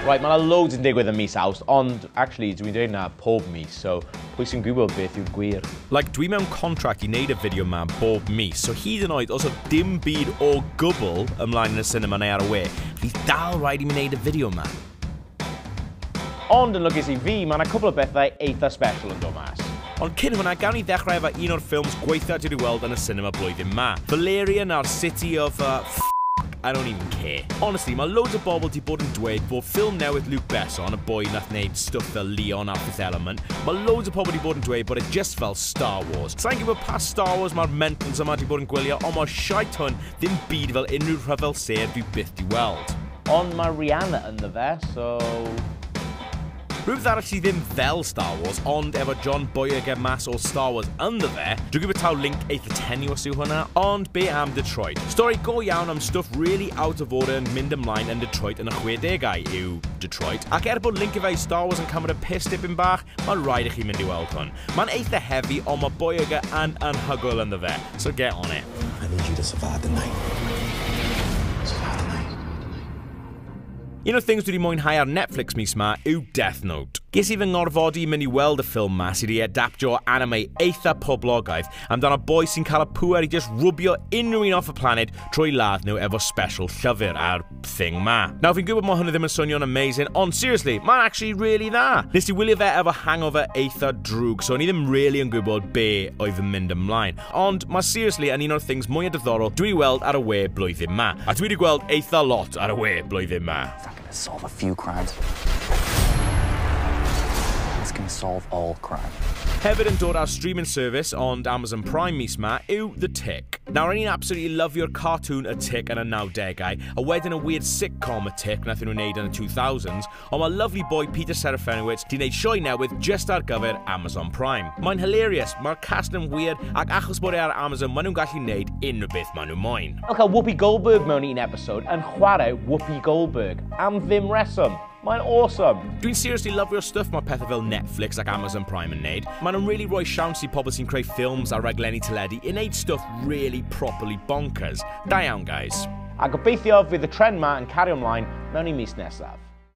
Right, mae yna loads yn digwydd ym mis Awst, ond actually, dwi'n dweud na pob mis, so pwy sy'n gwybod beth yw'r gwir? Like, dwi mewn contract i wneud y fideo ma bob mis, so hyd yn oed os oedd dim byd o gwbl ymlaen yn y cinema neu ar y we, fydd dal rhaid i mi wneud y fideo ma. Ond yn lwcus i fi, mae yna cwbl o bethau eitha special yn dod mas. Ond cyn hwnna, gawn ni ddechrau efo un o'r ffilms gwaetha dwi wedi weld yn y cinema blwyddyn ma. Valerian a'r City of... I don't even care. Honestly, mae loads o bobl di bod yn dweud bod ffilm newydd Luc Besson, y boi nath wneud stwff fel Leon a Fifth Element, mae loads o pobl di bod yn dweud bod e just fel Star Wars. Sa'n gwybod pa Star Wars mae'r mentals yma di bod yn gwylio, ond mae'r shite hwn ddim byd fel unrhyw rhyfel sêr dwi byth di weld. Ond mae Rihanna ynddo fe, so... Rhywbeth arall sydd ddim fel Star Wars, ond efo John Boyega mas o Star Wars ynddo fe, dwi'n gwybod taw link eitha tenuous yw hwnna, ond be am Detroit? Stori go iawn am stwff really out of order yn mynd ymlaen yn Detroit yn y 60au yw Detroit, ac er bod link efo i Star Wars yn cymryd y piss dipyn bach, mae rhaid i chi mynd i weld hwn. Mae'n eitha heavy, ond mae Boyega yn anhygoel ynddo fe, so get on it. I need you to survive the night. Survive the night. Un o'r things dwi wedi mwynhau ar Netflix mis ma yw Death Note. Ges i fy ngorfodi i mynd i weld y ffilm ma sydd wedi adaptio o anime eitha poblogaidd amdano boi sy'n cael y pŵer i just rwbio unrhyw un off y planet trwy ladd nhw efo special llyfr a'r thing ma. Nawr fi'n gwybod mae hwnna ddim yn swnio'n amazing, ond seriously, mae'n actually really dda. Nes i wylio fe efo hangover eitha drwg, so o'n i ddim really yn gwybod be oedd yn mynd ymlaen. Ond mae seriously yn un o'r things mwyaf diddorol dwi wedi weld ar y we blwyddyn ma. A dwi wedi gweld eitha lot ar y we blwyddyn ma. It's not gonna solve a few crimes. It's gonna solve all crime. Hefyd yn dod ar streaming service ond Amazon Prime mis ma yw The Tick. Nawr, o'n i'n absolutely lyfio'r cartoon Y Tick yn y 90au, a wedyn y weird sitcom Y Tick nath nhw wneud yn y 2000s, ond mae lovely boy Peter Serafinowicz di wneud sioe newydd just ar gyfer Amazon Prime. Mae'n hilarious, mae'r cast yn weird, ac achos bod e ar Amazon, maen nhw'n gallu wneud unrhyw beth maen nhw moyn. Mae'n cael Whoopi Goldberg mewn un episode yn chwarae Whoopi Goldberg, am ddim reswm. Mae'n awesome. Dwi'n seriously lyfio'r stwff mae pethau fel Netflix ac Amazon Prime yn neud. Maen nhw'n really rhoi siawns i pobl sy'n creu ffilms a raglenni teledu i wneud stwff really properly bonkers. Da iawn, guys. A gobeithio fydd y trend ma yn cario ymlaen mewn i mis nesaf.